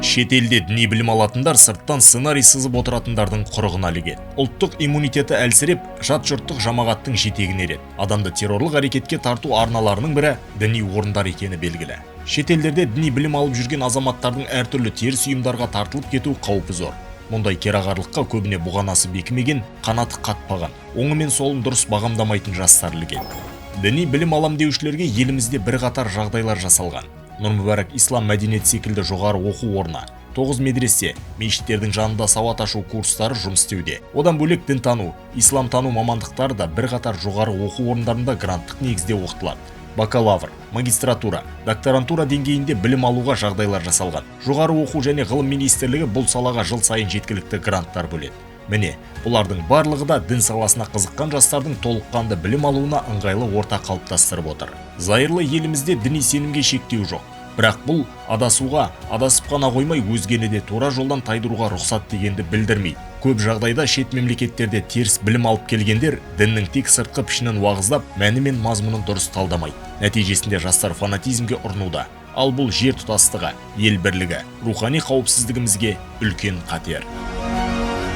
Шетелде діни білім алатындар сырттан сценарий сызып отыратындардың құрығына ілігеді. Ұлттық иммунитеті әлсіреп, жат жұрттық жамағаттың жетегіне ереді. Адамды террорлық әрекетке тарту арналарының бірі діни орындар екені белгілі. Шетелдерде діни білім алып жүрген азаматтардың әртүрлі теріс ұйымдарға тартылып кету қаупі зор. Мұндай керағарлыққа көбіне бұғанасы бекімеген, қанаты қатпаған, оңы мен солын дұрыс бағамдамайтын жастар ілігеді. Діни білім алам деушілерге елімізде бірқатар жағдайлар жасалған. Нұр Мүбарак ислам мәдениеті секілді жоғары оқу орны, 9 медресе, мешіттердің жанында сауат ашу курстары жұмыс істеуде. Одан бөлек дінтану, исламтану мамандықтары да бірқатар жоғары оқу орындарында гранттық негізде оқытылады. Бакалавр, магистратура, докторантура деңгейінде білім алуға жағдайлар жасалған. Жоғары оқу және ғылым министрлігі бұл салаға жыл сайын жеткілікті гранттар бөледі. Міне, бұлардың барлығы да дін саласына қызыққан жастардың толыққанды білім алуына ыңғайлы орта қалыптастырып отыр. Зайырлы елімізде діни сенімге шектеу жоқ. Бірақ бұл адасуға, адасып қана қоймай, өзгені де тура жолдан тайдыруға рұқсат дегенді білдірмейді. Көп жағдайда шет мемлекеттерде теріс білім алып келгендер діннің тек сыртқы пішінін уағыздап, мәні мен мазмұнын дұрыс талдамайды. Нәтижесінде жастар фанатизмге ұрынуда. Ал бұл жер тұтастығы, ел бірлігі, рухани қауіпсіздігімізге үлкен қатер.